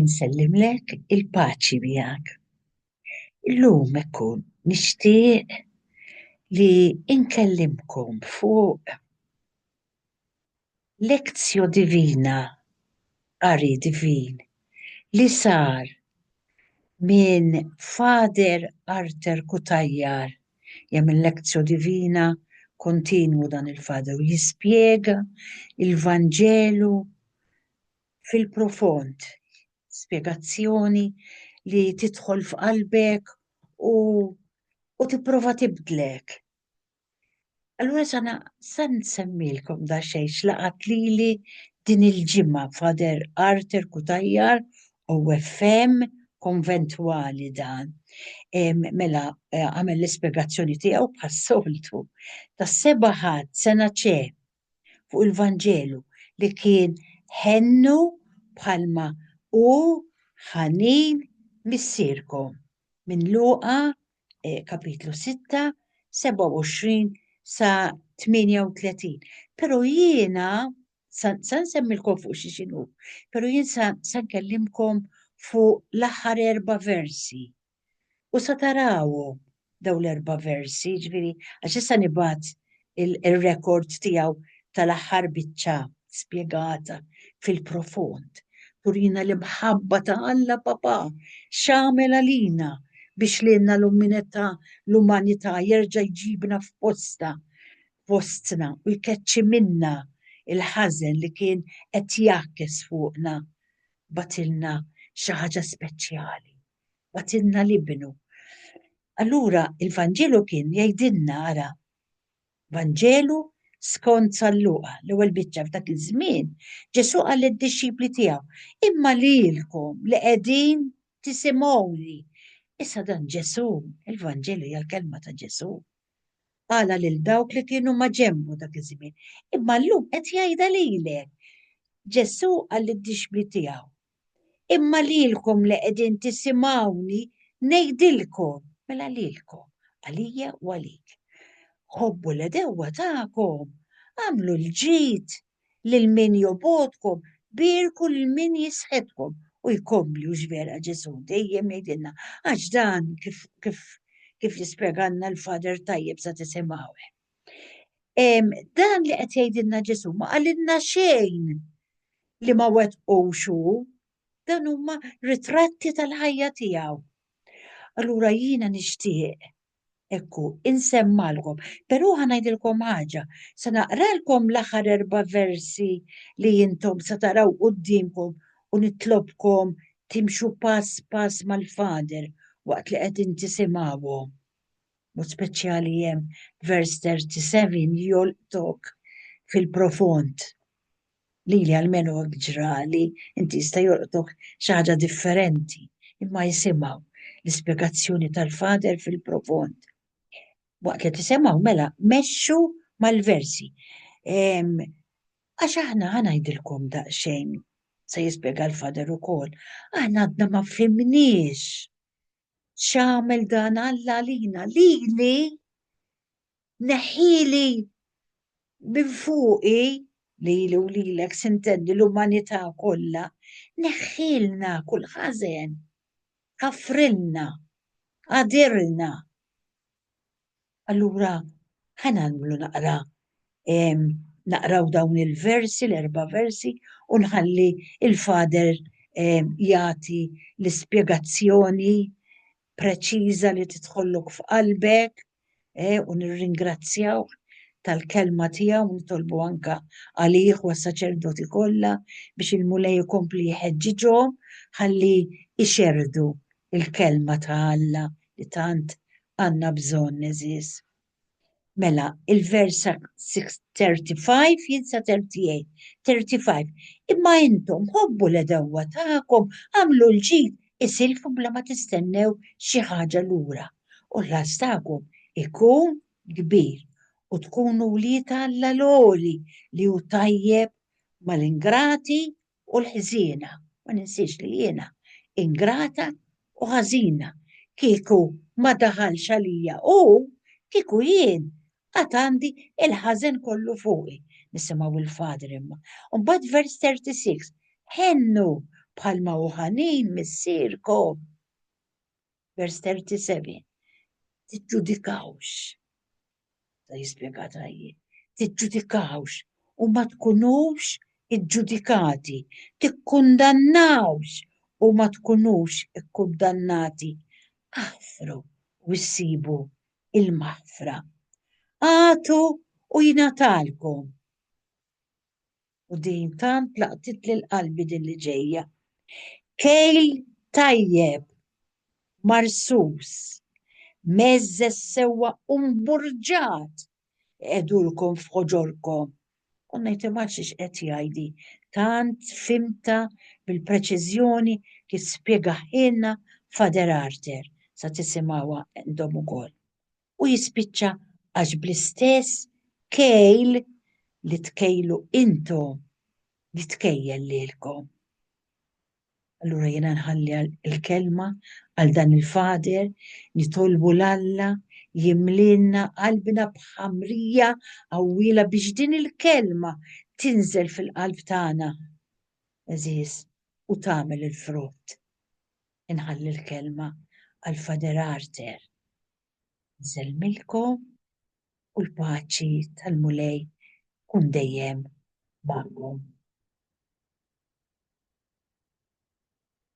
Insellimlek il-paċi miegħek. Illum ekku nixtieq li inkellimkom fuq Lectio Divina, qari divin, li sar minn Father Arthur Cutajar jagħmel Lectio Divina kontinwu dan il-Father u jispjega il-Vanġelu fil-profond, spjegazzjoni li tidħol f'qalbek u u tipprova tibdlek. Allura sana sa nsemmilkom da xejn x'laqat lili din il-ġimgħa Father Arthur Cutajar OFM konventwali dan. Mela eh, għamel l-ispjegazzjoni tiegħu bħas-soltu tas-seba' ħadd sena ċe fuq il-Vanġelu li kien ħennu bħalma hu ħanin missierkom minn Luqa eh, kapitlu 6, 27 sa 38. Pero jiena sa nsemmilkom fuq xi xinu, pero jien sa nkellimkom fuq l-aħħar erba' versi. U sa tarawhom dawn l-erba' versi, ġifieri għax issa nibgħat il-rekord tiegħu tal-aħħar biċċa spjegata fil-profond. Turina l-imħabba ta' Alla Papà x'għamel għalina biex lilna l-umanità l-umanità jerġa' jġibna f'posta fostna u jkeċċi minna il-ħażen li kien qed jgħakkes fuqna. Bagħtilna xi ħaġa speċjali. Bagħtilna l-Ibnu. Allura il-Vanġelu kien jgħidilna ara Vanġelu skont San Luqa, l-ewwel biċċa f'dak iż-żmien, Ġesù qal lid-dixxipli tiegħu, imma lilkom li qegħdin tisimgħuni. Issa dan Ġesù, il-Vanġelu hija l-kelma ta' Ġesù. Qalha lil dawk li kienu ma' ġenbu dak iż-żmien. Imma llum qed jgħidha lilek. Ġesù qal lid-dixxipli tiegħu, Imma lilkom li qegħdin tisimgħuni ngħidilkom, mela lilkom, għalija u għalik. Ħobbu l-għedewwa tagħkom, agħmlu l-ġid lil min jobgħodkom, bierku lil min jisħetkom. U jkompli hux vera Ġesù dejjem jgħidilna għax dan kif kif kif jispjegalna l-Father tajjeb sa tisimgħuh. Dan li qed jgħidilna Ġesù ma qalilna xejn li ma wettqux hu, dan huma ritratti tal-ħajja tiegħu. Allura jiena nixtieq ekku insemmalkom, però ħa ngħidilkom ħaġa, se naqralkom l-aħħar erba' versi li intom se taraw quddiemkom u nitlobkom timxu pass pass mal-Father waqt li qegħdin tisimgħuhom. Mod speċjali hemm vers 37 jolqtok fil-profond. Lili almenu hekk ġrali, inti jista' jolqtok xi ħaġa differenti, imma jisimgħu l-ispjegazzjoni tal-Father fil-profond. Waqt li tisimgħu mela mexxu mal-versi. Għax aħna ħa ngħidilkom daqsxejn se jispjega l-Father ukoll, aħna għadna ma fhimniex X'għamel dan Alla għalina? Lili neħħieli minn fuqi, lili u lilek sintendi l-umanità kollha, neħħielna kull ħażen, ħafrilna, għadirlna. Allura ħa nagħmlu naqra naqraw dawn il-versi, l-erba' versi, u nħalli il-Father jagħti l-ispjegazzjoni preċiża li tidħollok f'qalbek eh, u nirringrazzjawh tal-kelma tiegħu nitolbu anka għalih u għas-saċerdoti kollha biex il-Mulej ikompli jħeġġiġhom ħalli ixerdu il-kelma ta' Alla li tant għandna bżonn għeżież. Mela, il-vers 35 jinsa 38. 35. Imma intom ħobbu l-edewwa tagħkom, għamlu l-ġid, isilfu bla ma tistennew xi ħaġa lura. U l-ħlas tagħkom ikun kbir u tkunu wlied Alla l-għoli li hu tajjeb mal-ingrati u l-ħżiena. Ma ninsiex li jiena ingrata u ħażina. Kieku ma daħalx għalija hu, kieku jien għad għandi il-ħażen kollu fuqi. Nisimgħu il-Father imma. U mbagħad vers 36, ħennu. bħalma hu ħanin missierkom. Vers 37. Tiġġudikawx. Ta' jispjega tajjeb. Tiġġudikawx u ma tkunux iġġudikati. Tikkundannawx u ma tkunux ikkundannati. Aħfru u ssibu il-maħfra. Agħtu u jingħatalkom. U din tant laqtitli l-qalbi din li ġejja. Kejl tajjeb, marsus, mgħeżżeż sewwa u mburġat iqegħdulkom f'ħoġorkom. U ngħid imma xiex qed jgħidi. Tant fimta bil-preċiżjoni kif spjegahielna Father Arthur sa tisimgħuha intom ukoll. U jispiċċa għax bl-istess kejl li tkejlu intom jitkejjel lilkom. Allura jiena nħalli l-kelma għal dan il-Father, nitolbu 'l Alla jimlilna qalbna b'ħamrija qawwiela biex din il-kelma tinżel fil-qalb tagħna, għeżież, u tagħmel il-frott. Inħalli l-kelma għal Father Arthur. Nsellmilkom u l-paċi tal-Mulej tkun dejjem magħkom.